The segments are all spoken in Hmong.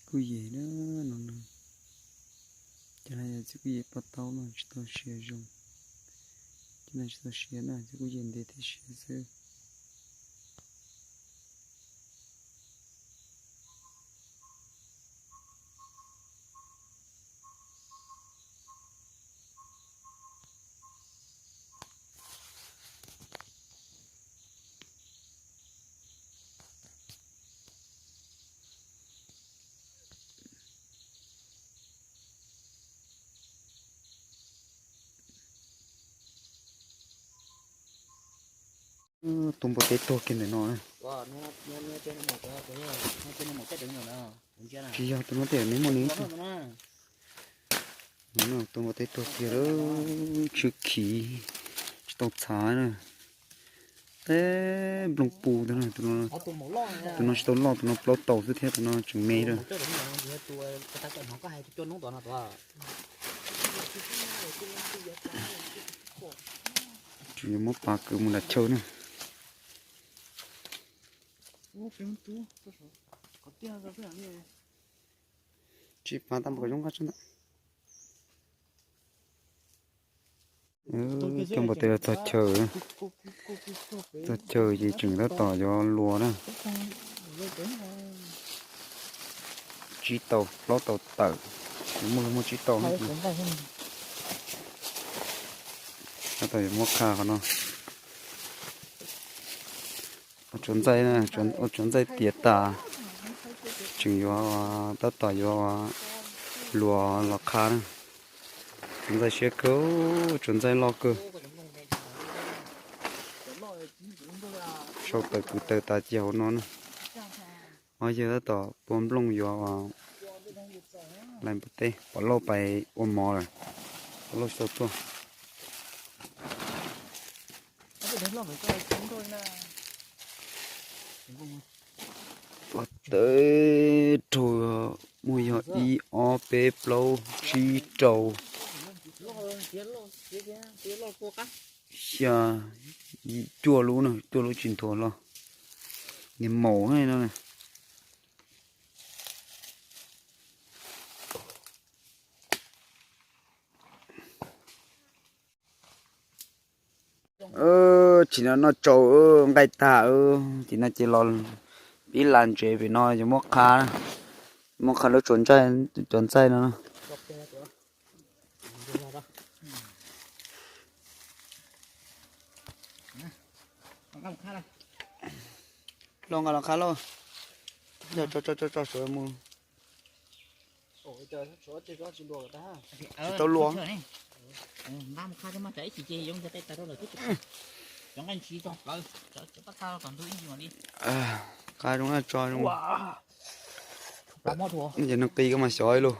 Kuj yem na, no na. Cov no yog txiv kuj yem paj taub no tsis tau siav zoo. Cov no tsis tau siav na, txiv kuj yem ntev thiab siav xwb. Tus npua teb tuag kiag ntawm no na. Tsis yog tus no, tej zaum nws muaj nws ib tug. Tus npua teb tuag kiag lawm, tsw khiv, tsis tau txhav na. Teb nplooj pub ntag na, tus no tsis tau loj, tus no plaub tau xwb thiab tus no tseem me lawm. Tseem yuav muab pas kwv mus nram chaw na. Tsis pas tau npaum zoo nqa tso ntawm. Cov npua teb los txog chaw, txog chaw ces tseem tab tom yuav luas na. Tsib tau plaub tau tawm, muaj muaj tsib tau. Tab tom yuav muab qha qhov no. Ua tsuav ntxaij, ua tsuav ntxaij tiav tas, tseem yuav tab tom yuav luas los qha na. Tsuav ntxaij siab kawg, tsuav ntxaij loj kawg. Sau taws kwv taws tas cia hauv no na. Ob yawg tab tom pua nplooj yuav lais npua teb, pom Lauj pais ua mov lawm, pom Lauj tsis tau tuaj. Teb raug muaj yog ib ob peb plaub tsib rau, xya, cuaj lub na, cuaj lub tsis nthuav los. Niag maum no. Tsis no noj tsau nqaij tag, ces no ces los pib las ntsev pem no yuav muab qha, muab qha lub tsuav ntxaij, cov ntxaij no. Los nqa los qha lauj. Tso tso tso tso sawv mus. Tsis tau luas. Qha zoo na, tso zoo. Ces nws qis koj mas xyov ib lus.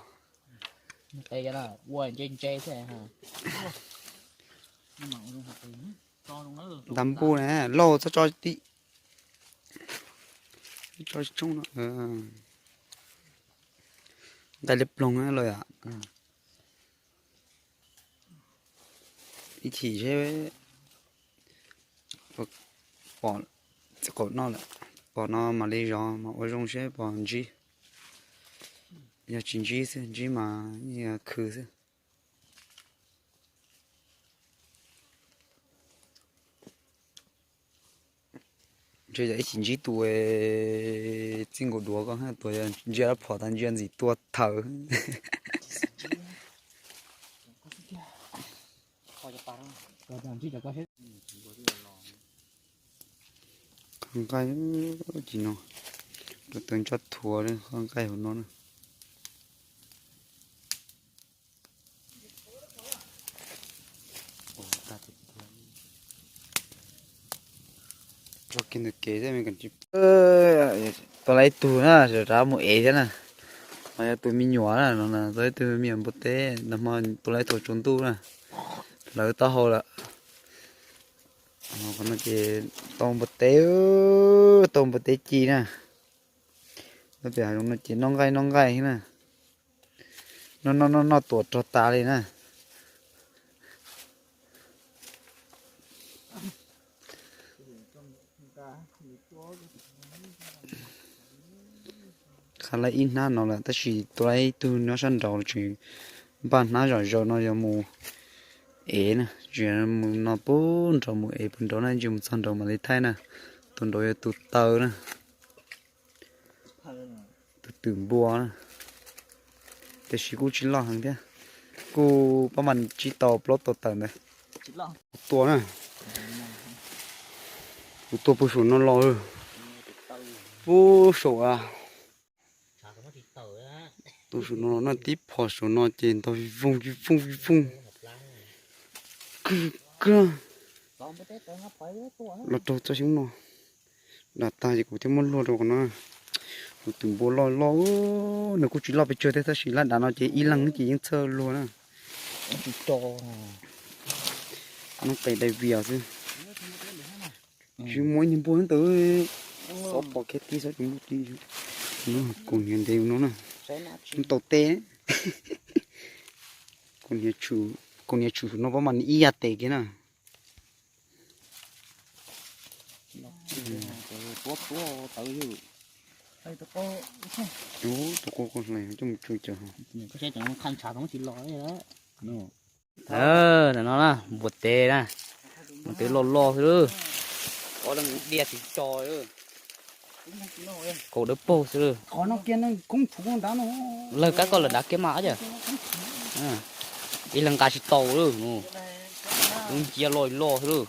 Ntab npuj na, lauj txhob tso tim. Tso tshoob no. Nqaij liab ploog na lauj yom. Ib chim seb pom txiv qaum noj lawm, pom no mam li zov mas ua zoo seb pom ntsib. Yog tsis ntsib xwb, ntsib mas khw xwb. Ntshe yog ib chim ntsib tus txij nkaus duav ko, tus ntsia phom tas ntsia ntxim tua thawv. Qhov nqaij, tus tawv ntsaj thuav qhov nqaij hauv no na. Tso kiag ntawm kev xwb, tua lawm ib tug na, rov rov mus ev thiab na. Ho yog tus me nyuam na, no tua ib tug me nyuam npua teb, nag hmo tua lawm ib tug tsaus ntuj na, hlawv taub hau lawm. Qhov no ces tau npua teb, tau npua teb ci na. Lub pem hav zoov no ces noj nqaij noj nqaij na. Noj noj noj noj tuam rog tas li na. Qha lawm ib hnab no lawm tab sis tua lawm ib tug nyob sab nraud tseem npaj hnab zom zaws no yog mus ev na, tseem mus no puag nraud mus ev puag nraud na, tseem mus txog nraud mam li thaij na. Tus nraud yog tus taw na, tus twm npua na, tiam sis kuj tsis loj heev thiab, kuj pab mam tsib tau plaub tau tawm ntawd. Tua na, kuv tua puag saum no los, puag saum a, tua saum no los na, tib phom saum no ces ntog vij voog vij voog vij voog. Kawg kawg. Los raug txoj xyoob no dam tag ces kuv thiaj muab luag rau qhov no. Tus twm npua loj loj, nws kuj tsis loj pes tsawg thiab tab sis lab dav no ces ib leeg ces yeej txhawj luag na. Noob qes dai vias xwb. Tsis muaj ib niag npua ntawd, xob pom kiag tib xob tsis muaj tib. Kaus hniav ntev no na, tau teb. Kaus hniav tshwm no pab mam ib yam tes kiag na. Tus qub qo hlais coj mus tsuj cawv. Ntawm no na, npua tes na, npua tes loj loj xwb lawm. Ob leeg diaj tsis tso, kaus dawb paug xwb lawm. Lawv kab koj lawm dav kiag mas yom. Ib leeg nqa tsis tau lawm. Lub ncia loj loj xwb lawm.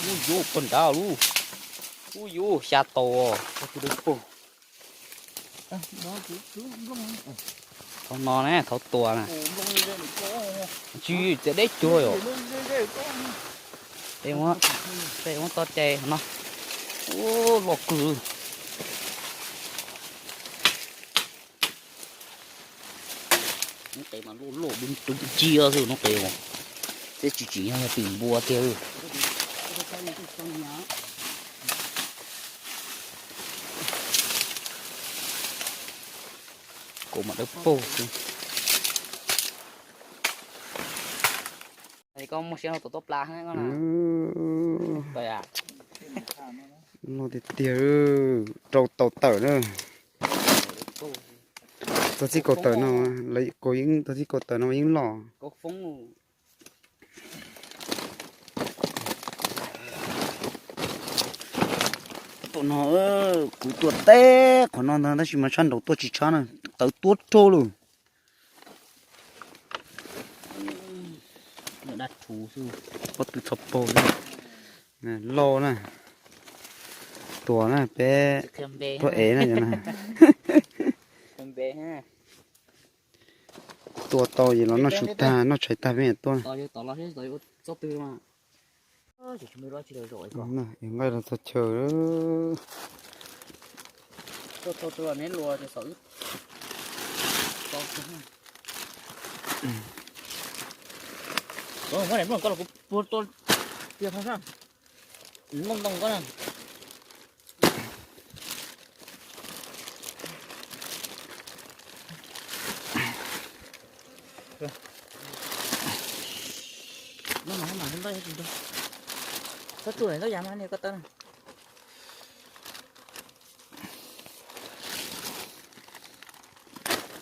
Ub, yuav pog nrad lub. Ub, yuav xya tau os. Thauv no ne, thauv tuas na. Tsis txiav deb cuag yom. Peb muab toj cai no. Ub, loj kawg. Noob qes mas loj loj dub nciab xwb noob qes os. Twb tsis tsim nyog yog twm npua tiag. Kaus mas dawb paug xwb. Koj muaj siab tuav tuaj plas. Loj tiag tiag, rau tau tawm na. Tau txij kaum tawm no, lawv kaus yeej tau txij kaum tawm no yeej loj. Tus no kuv tua teb qhov no ntag tab sis mas sab nraud tuaj tsis tshab na, tawv tuab rog lawm. Pob tw txhov paug, loj na, tuas na, peb tuaj ev na. Tua tau ces los noj su tag noj tshais tag peb mam tuaj. Nqaij los txog chaw.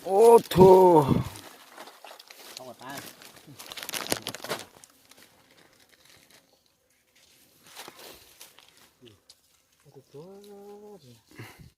Ub, thu.